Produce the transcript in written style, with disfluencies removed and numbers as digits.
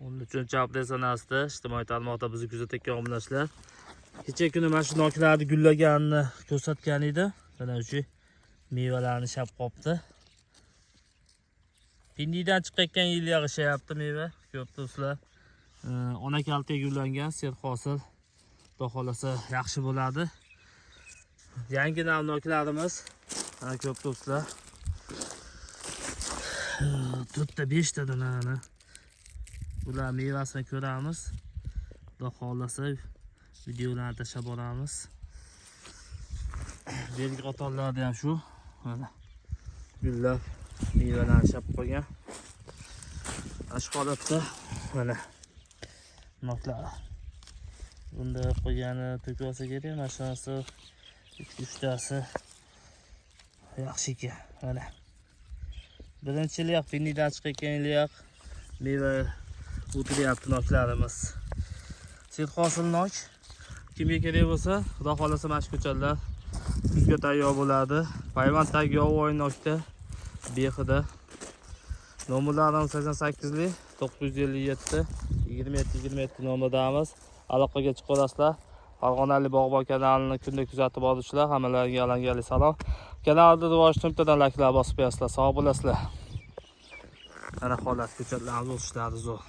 13 aprel sanasida ijtimoiy tarmoqda bizni kuzatayotgan obunachilar, kecha kuni mana shu noklarni gullaganini ko'rsatgan edi. Mana shu mevalarni shab qopti. Pindiydan chiqayotgan yil yig'ishyapti meva. Ko'p do'stlar. Ona kalta gullangan, serhosil. Xudo xohlasa yaxshi bo'ladi. Yangi nav noklarimiz. Mana ko'p do'stlar. To'rtta, beshtadan mana. Bular mevasini ko'ramiz. Xudo xohlasa videolarni tashlab boramiz. Bergi qatorlarda ham shu. Mana gullab mevalarni shab qolgan. Mana shu holatda mana noklar. Bunda qo'ygani to'kib olsa kerak, mana shunisi ikki uchtasi yaxshi ekan. Mana. Birinchi yili pindiydan chiqayotgan yili meva o'tiryapti noklarimiz. Serhosil nok. Kimga kerak bo'lsa, Xudo xohlasa mana shu ko'chatlar kuzga tayyor bo'ladi. Payvand yovvoyi nokda bexida. Nomerlarimiz 88 957 27 27 nomerdamiz. Aloqaga chiqa olasizlar. Farg'onalik bog'bon kanalini kunda kuzatib boruvchilar, hammalariga alangali salom. Kanalni rivoj bittadan layklar bosib qo'yasizlar. Sog' bo'lasizlar. Mana holat, ko'chatlarimiz o'sishlari zo'r.